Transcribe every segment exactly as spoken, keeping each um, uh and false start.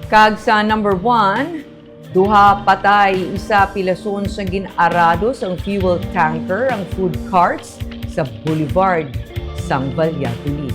Kag sa number one, duha patay, isa pilason sa gin-arado sang fuel tanker ang food carts sa Boulevard sang Valladolid.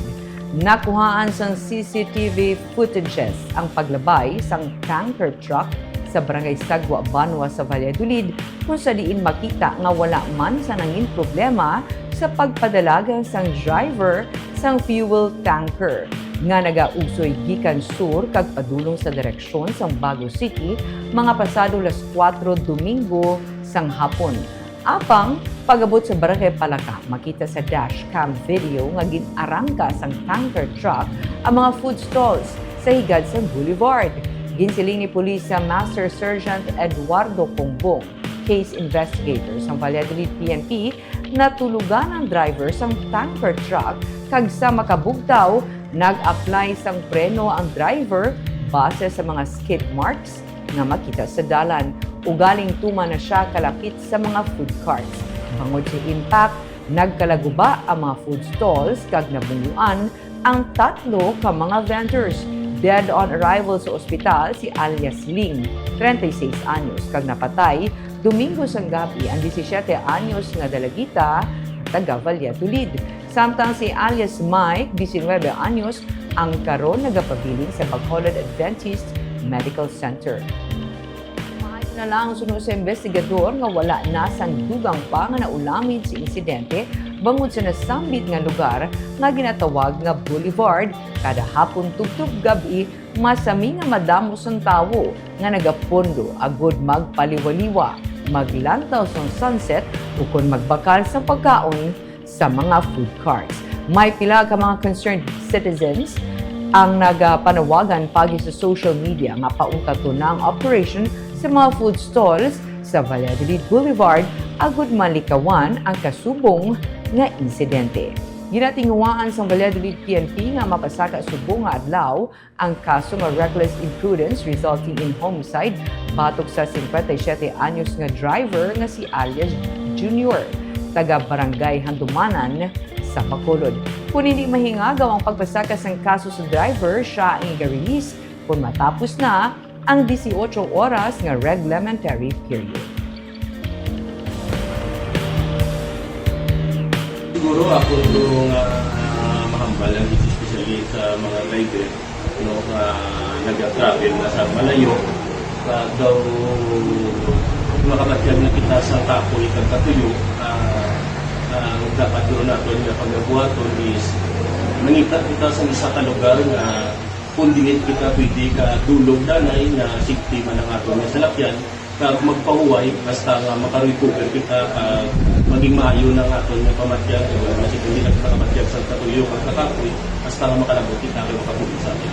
Nakuhaan sang C C T V footages ang paglabay sang tanker truck sa Barangay Sagwa, Banwa sa Valladolid, kung sa diin makita nga wala man sa nangin problema sa pagpadalagan sang driver sang fuel tanker nga nagausoy gikan sur kag padulong sa direksyon sang Bago City, mga pasado las kuwatro Domingo sang hapon. Apang pag-abot sa Barangay Palaka, makita sa dashcam video nga gin-arangka sang tanker truck ang mga food stalls sa higad sang boulevard. Ginsiling ni Police Master Sergeant Eduardo Congbong, case investigator sang Valladolid P N P, natulugan ang driver sang tanker truck kag sa makabugtaw, nag-apply sang preno ang driver base sa mga skid marks nga makita sa dalan. Ugaling tuman na siya kalapit sa mga food carts. Bangod sa impact, nagkalaguba ang mga food stalls kag nabungguan ang tatlo ka mga vendors. Dead on arrival sa ospital si alias Ling, treinta y seis anyos, kag napatay Domingo sang gabi ang disisiete anyos nga dalagita, taga Valladolid. Samtang si alias Mike, diecinuebe anyos, ang karon nagapabilin sa Bacolod Adventist Medical Center. Maayo na lang suno sa investigador nga wala na sang dugang pa nga naulamid sa insidente bangod sa nasambit nga lugar nga ginatawag nga Boulevard. Kada hapon tubtob gab-i, masami nga madamo sang tawo nga nagapondo agud magpaliwaliwa, maglantaw sang sunset, ukon magbakal sang pagkaon sa mga food carts. May pila ka mga concerned citizens ang nagapanawagan pagi sa social media nga paungkaton na ang operation sa mga food stalls sa Valladolid Boulevard agud malikawan ang kasubong nga insidente. Ginatinguhaan sang Valladolid P N P nga mapasaka subong nga adlaw ang kaso nga reckless imprudence resulting in homicide batok sa singkwenta y siyete anyos nga driver nga si alias Junior, taga Barangay Handumanan sa Bacolod. Kon hindi mahingagaw ang pagpasaka sang kaso sa driver, siya ang iga-release kon matapos na ang dieciocho oras nga reglementary period. Siguro ako to nga mahambal ang especially sa mga driver, no, nga nag-travel na sa malayo, nga daw makabatyag na kita sa kapoy kag katuyo, ah, ah, dapat doon naton nga pagabuhaton is mangita kita sa isa ka lugar nga kung dili kita pwede ka dulog danay nga safety man ang aton nga salakyan, kag magpahuway basta nga makarecover kita, kag maging maayo na ang aton nga pamatyag, kag wala na si kundi nagpakamatyag sa katuyo kag kakapoy, basta nga makalabot kita kay makabuhi sa atin.